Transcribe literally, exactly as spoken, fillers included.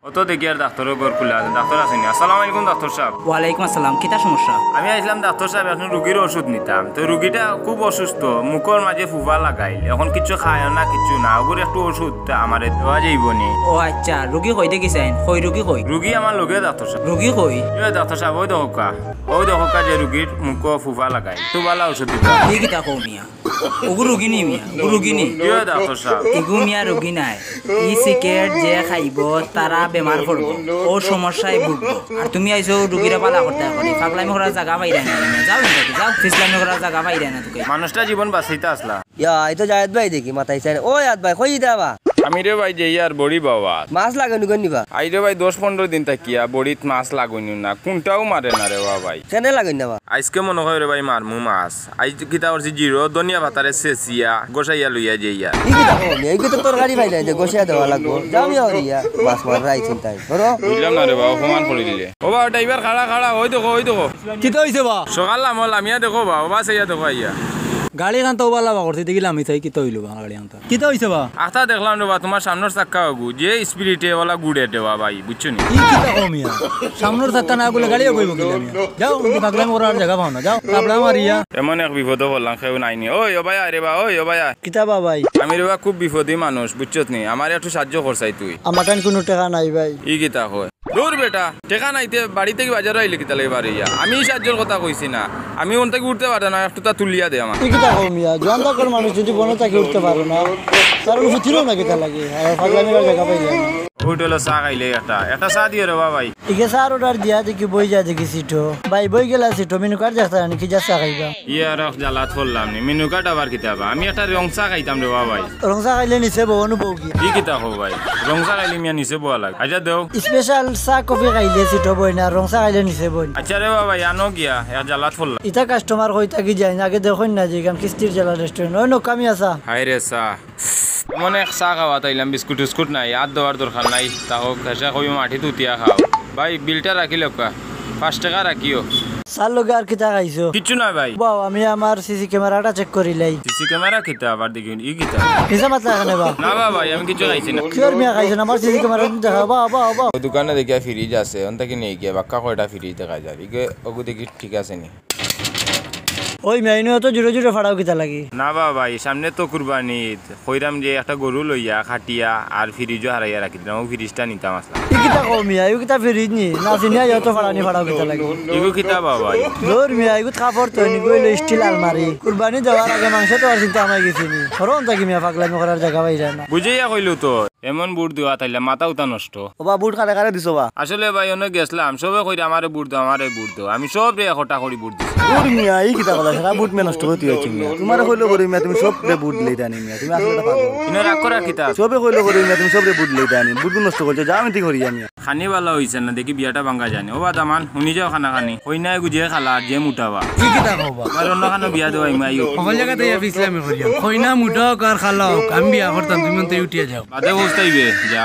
অত দেখি আর ডাক্তরর ঘর খুলা আছে, ডাক্তর আছইন নি? আসসালামু আলাইকুম ডাক্তর সাব। ওয়ালাইকুম আসসালাম, কিতা সমস্যা? আমি আইছলাম ডাক্তর সাব, একজন রুগীর ওষুধ নিতাম। তো রুগীটা খুব অসুস্থ, মুখর মাঝে ফুফা লাগাইল, এখন কিচ্ছু খায়ও না, কিচ্ছু না। ওগুর একটু ওষুধ আমারে দেওয়া যাইবো নি? ও আচ্ছা, রুগী কই দেখিছইন? কই রুগী কই? রুগী আমার লগে ডাক্তর সাব। রুগী কই? ইয়ে ডাক্তর সাব, ওই দেখউক্কা, ওই দেখউক্কা যে রুগীর মুখো ফুফা লাগাইল, তো বালা ওষুধ দিবা। ই কিতা কও মিয়া? ওগু রুগী নি মিয়া, ওগু রুগী নি। ইয়ে ডাক্তর সাব। ইগু মিয়া রুগী নায়। ই সিগারেট যে খাইবো, তারা বেমার পড়বো, ও সমস্যায় ভুগবো। আর তুমি আইছো রুগীরে বালা করতে এখন, ই পাগলামি করার জাগা পাইরায় না। যাও এখান থাকি, যাও, ফিসলামি করার জাগা পাইরায় না তোকে। মানুষটা জীবন বাঁচাইতে আসলা। ইয়া, এই তো জায়েদ ভাই দেখি, মাথায় চাই। ও জায়েদ ভাই, কই যাইতা বা? আমি রে ভাই যাইয়ার বড়ি বাওয়াত। মাছ লাগাইন নি বা? আই রে ভাই, দশ পনরো দিন থাকিয়া বড়িত মাছ লাগাইন না, কুনটাও মারে না রে বা ভাই। কেনে লাগাইন না বা? আইজকে মনো কয় রে ভাই মারমু মাছ। আইজ কিতা করছি, জিরো ধনিয়া পাতারে ছেঁচিয়া, গোসাইয়া লইয়া যাইয়ার। ই কিতা কও মিয়া, ই কিতা তরকারি পাইলায় যে গোসাইয়া দেওয়া লাগবো? যাও মিয়া হরিয়া, মাছ মাররায় চিন্তায়। ধরো। বুঝলাম না রে বা, অপমান করি দিলে। ও বা, ড্রাইভার খাড়া, খাড়া, ওই দেখো, ওই দেখো। কিতা অইছে বা? সকাল লামো লামিয়া দেখো বা, ও বা চাইয়া দেখো আইয়া। গাড়ি খান তো বালা বা করছি, দেখি লামি চাই কিতা অইলো বা গাড়ি খান তো। কিতা অইছে বা? আখতা দেখলাম রে বা, তুমার সামনর চাক্কা ওগু, যে স্পিডে ওলা ঘুরে রে বা ভাই, বুঝছো নি? ই কিতা কও মিয়া? সামনর চাক্কা না ঘুরলে গাড়ি আগুয়াইবো কিলা মিয়া? যাও, পাগলামি করার জাগা পাও না, যাও, পাগলামি মারিয়া। এমন এক বিপদো পড়লাম, কেউ নাই নি। ওই, ও ভাই, আরে বা, ওই, ও ভাই, আয়। কিতা বা ভাই? আমি রে বা খুব বিপদী মানুষ, বুঝছত নি? আমারে একটু সাহায্য করছাই তুই। আমার কাছে কুনু টেকা নাই ভাই। ই কিতা কয়? দূর বেটা, টেকা নাইতে বাড়ি থাকি বাজারো আইলে কিতা লাগি বারইয়া? আমি ই সাহায্যর কথা কইছি না। আমি অন থাকি উঠতে পারে না, একটুতা তুলিয়া দে আমার। ই কিতা কও মিয়া, জোয়ান তাকর মানুষ যদি বনো থাকি উঠতে পারে না, তার উপরে ফিরও না কিতা লাগি? আর পাগলামি করার জাগা পাইলে না। ওই টেলো চা খাইলে একটা, একটা চা দিও রে বা ভাই। ইগে চার অর্ডার দিয়া দেখি বই যা দেখি সিটো। ভাই বই গেলা সিটো, মেনু কার্ড দেখতা না নি, কি যা চা খাইবা? ই আর এক জ্বালাত পড়লাম নি, মেনু কার্ড আবার কিতা বা? আমি একটা রং চা খাইতাম রে বা ভাই। রং চা খাইলে নিচে বও, অনু বও কি? ই কিতা কও ভাই? রং চা খাইলে মিয়া নিচে বওয়া লাগে। আচ্ছা দেও। স্পেশাল চা কফি খাইলে সিটো বয় না, রং চা খাইলে নিচে বয় না। আচ্ছা রে বা ভাই, আনো গিয়া, এক জ্বালাত পড়লাম। ইতা কাস্টমার কই থাকি যায় না, আগে দেখইন না যে ইখান কিস্তির জেলা রেস্টুরেন্ট। ওই নকামি আসা। হায় রে চা। এমন এক চা খাওয়াত আইলাম, বিস্কুট টিস্কুট নাই, আত দেওয়ার দরকার নাই। তা হোক, হেষে কইবো মাটিত উতিয়া খাও। ভাই, বিলটা রাখিলাউক্কা, পাঁচ টেকা রাখিও। চার লগে আর কিতা খাইছো? কিচ্ছু না ভাই। বাও, আমি আমার সিসি ক্যামেরাটা চেক করিলাই। সিসি ক্যামেরা কিতা আবার দেখি, ই কিতা? মিছা মাতলা কেনে বা? না বা ভাই, আমি কিচ্ছু খাইছি না। কিওর মিয়া খাইছো না? আমার সিসি ক্যামেরা দেখা, বাও, বাও, বাও। ওই দোকানো দেখিয়া ফ্রিজ আছে, অন থাকি নেই গিয়া বাক্কা কয়টা ফ্রিজ দেখা যায়। ইগে ওগু দেখি ঠিক আছে নি? ওই মিয়া, ইনো অত জোরে জোরে ফাড়াও কিতা লাগি? না বা ভাই, সামনে তো কুরবানি ইদ, কইরাম যে একটা গরু লইয়া কাটিয়া আর ফ্রিজও হারাইয়া রাখি দিলাম, ও ফ্রিজটা নিতাম আসলাম। ই কিতা কও মিয়া, ই কিতা ফ্রিজ নি? না চিনিয়া অত ফাড়ানি ফাড়াও কিতা লাগি? ইগু কিতা বা ভাই? দূর মিয়া, ইগুত কাপড় থইন, ইগু অইলো স্টিল আলমারি। কুরবানি দেওয়ার আগে মাংস তো আর চিন্তা হামাই গেছে নি। হরন থাকি মিয়া পাগলামি করার জাগা পাইরা না। বুঝাইয়া কইলো তো, এমন বুট দেওয়া তাইলে মাথা উতা নষ্ট। ওবা, বুট কারে কারে দিছো বা? আসলে ভাই, অনো গেছলাম, সবে কইরা আমারে বুট দেও, আমারে বুট দেও। আমি সবরে একটা করি বুট দিছি। দূর মিয়া, ই কিতা কইলা? সারা বুট মিয়া নষ্ট করতে হইছে মিয়া। তুমারে কইলো করি মিয়া, তুমি সবরে বুট দিলাইতায় নি মিয়া। তুমি আসলে একটা পাগল। ইনো রাগ করা কিতা? সবে কইলো করি মিয়া, তুমি সবরে বুট দিলাইতায় নি। বুট নষ্ট করছো, যাও আমি ঠিক করি আমি। খানি বালা অইছে না, দেখি বিয়াটা ভাঙ্গা যায় নি। ওবা দামান, হুনি যাও খানা খানি। কইনা এগু যে কালা আর যে মুটা বা। ই কিতা কও বা? আর অন্য খানো বিয়া দেওয়াইমু আইও। হকল জাগাত আইয়া ফিসলামি করিয়া। কইনা মুটা অউক আর কালা অউক, আমি বিয়া করতাম, তুমি অন্তে উঠিয়া যাও। বাদে পস্তাইবে, যা।